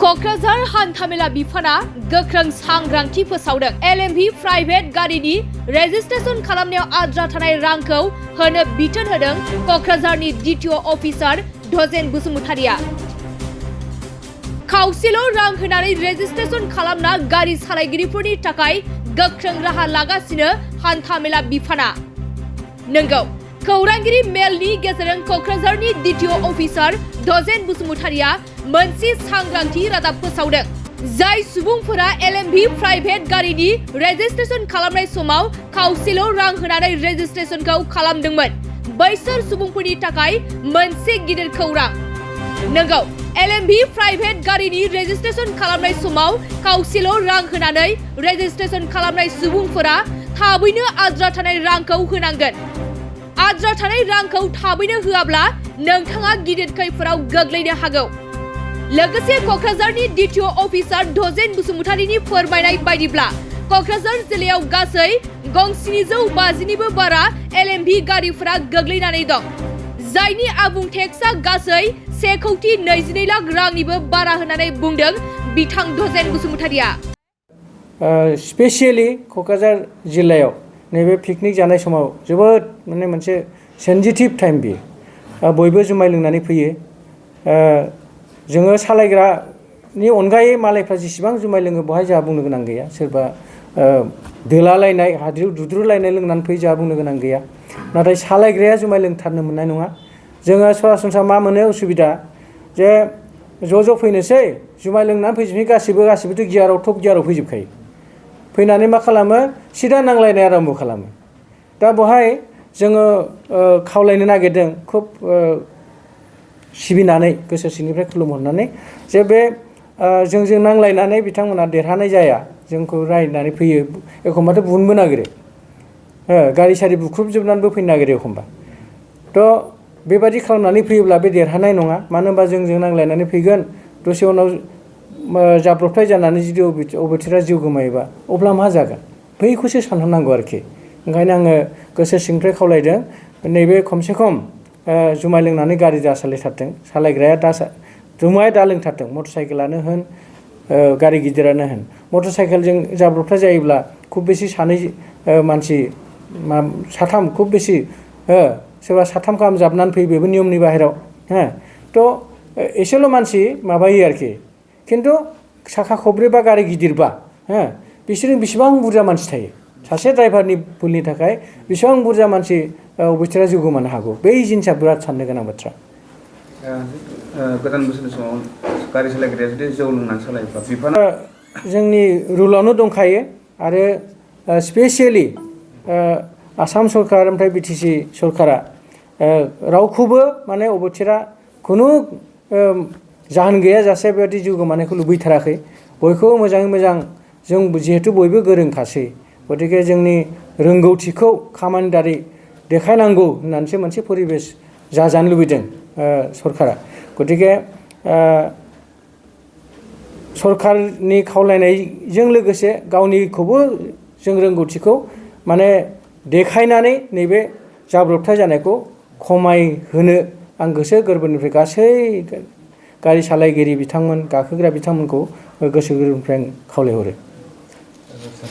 क'क्राझार हान्थामेला बिफाना गोख्रों सांग्रांथि फोसावदों। LMV प्राइभेट गारिनि रेजिस्ट्रेशन खालामनायाव आद्रा थानाय रांखौ होनो बिथोन होदों क'क्राझारनि DTO अफिसार धजेन बसुमतारिया। खावसेल' रां होनानै रेजिस्ट्रेशन खालामना गारि सालायगिरिफोरनि थाखाय गोख्रों राहा लागासिनो हान्थामेला बिफाना। नंगौ, खौरांगिरि मेलनि गेजेरजों क'क्राझारनि DTO अफिसार धजेन बसुमतारिया मोनसे सांग्रांथि रादाब फोसावदों। जाय सुबुंफोरा LMV प्राइभेट गारिनि रेजिस्ट्रेशन खालामनाय समाव खावसेल' रां होनानै रेजिस्ट्रेशनखौ खालामदोंमोन, बैसोर सुबुंफोरनि थाखाय मोनसे गिदिर खौरां। नंगौ, LMV प्राइभेट गारिनि रेजिस्ट्रेशन खालामनाय समाव खावसेल' रां होनानै रेजिस्ट्रेशन खालामनाय सुबुंफोरा थाबैनो आद्रा थानाय रांखौ होनांगोन। आद्रा थानाय रांखौ थाबैनो होआब्ला नोंथाङा गिदिर खैफोदाव गोग्लैनो हागौ। लोगोसे क'क्राझारनि DTO अफिसार धजेन बसुमतारिनि फोरमायनाय बायदिब्ला क'क्राझार जिल्लायाव गासै गं 750निबो बारा LMV गारिफोरा गोग्लैनानै दं, जायनि आबुं टेक्सआ गासै 1,22 लाख रांनिबो बारा होननानै बुंदों बिथां धजेन बसुमतारिया। स्पेसियेलि क'क्राझार जिल्लायाव नैबे पिकनिक जानाय समाव जोबोद मोनसे सेन्सिटिभ टाइम बियो। बयबो जुमाय लोंनानै फैयो। जोङो सालायग्रानि अनगायै मालायफ्रा जेसेबां जुमाय लोङो बहाय जोंहा बुंनो गोनां गैया। सोरबा दोलालायनाय हाद्रिउ दुद्रुलायनाय लोंनानै फैयो, जोंहा बुंनो गोनां गैया। नाथाय सालायग्राया जुमाय लोंथारनो मोननाय नङा। जोङो सरासनस्रा मा मोनो उसुबिदा जे ज' फैनोसै, जुमाय लोंनानै फैजोबनो गासिबोथ' गियाराव टप गियाराव फैजोबखायो। फैनानै मा खालामो, सिदा नांलायनाय आरम्भ खालामो। दा बहाय जोङो खावलायनो नागिरदों खुब सिबिनानै गोसो सिंनिफ्राय खुलुमहरनानै जे बे जोंजों नांलायनानै बिथांमोना देरहानाय जाया, जोंखौ रायनानै फैयो, एखमबाथ' बुनोबो नागिरो, गारि सारि बुख्रुबजोबनानैबो फैनो नागिरो एखमबा। थ' बेबादि खालामनानै फैयोब्ला बे देरहानाय नङा। मानो होनबा जोंजों नांलायनानै फैगोन, दसे उनाव जाब्रबथाय जानानै जुदि अबथिरा जिउ गोमायोबा अब्ला मा जागोन, बैखौसो सानहरनांगौ आरोखि। ओंखायनो आङो गोसो सिंनिफ्राय खावलायदों नैबे खमसे खम जुमाय लोंनानै गारि दा सालायथारथों, सालायग्राया जुमाय दा लोंथारथों, मटर साइकेलानो होन गारि गिदिरानो होन। मटर साइकेलजों जाब्रबथाय जायोब्ला खुब बेसे सानै मानसि, साथाम खुब बेसे, सोरबा साथाम गाहाम जाबनानै फैयो, बेबो नियमनि बाहेराव। थ' एसेल' मानसि माबायो आरोखि, खिन्थु साखा खब्रै बा गारि गिदिरबा बिसोरजों बेसेबां बुरजा मानसि थायो, सासे ड्राइभारनि भुलनि थाखाय बेसेबां बुरजा मानसि अबथिरा जिउ गोमानो हागौ, बै जिनिसा बिराद साननो गोनां बाथ्रा। गोदान बोसोरनि समाव गारि सालायग्राया जुदि जौ लोंनानै सालायोब्ला बिफाना जोंनि रुलावनो दंखायो। आरो स्पेसियेलि आसाम सरकार ओमफ्राय BTC सरकारा रावखौबो माने अबथिरा खुनु जाहोन गैयाजासे बेबायदि जिउ गोमानायखौ लुबैथाराखै। बयखौबो मोजाङै मोजां, जों जिहेथु बयबो गोरोंखासै, गतिके जोंनि रोंगौथिखौ खामानिदारि देखायनांगौ होननानैसो मोनसे परिबेस जाजानो लुबैदों सरकारा। गतिके सरकारनि खावलायनायजों लोगोसे गावनिखौबो जों रोंगौथिखौ माने देखायनानै नैबे जाब्रबथाय जानायखौ खमायहोनो आं गोसो गोरबोनिफ्राय गासै गारि सालायगिरि बिथांमोन, गाखोग्रा बिथांमोनखौ गोसो गोरबोनिफ्राय आं खावलायहरो।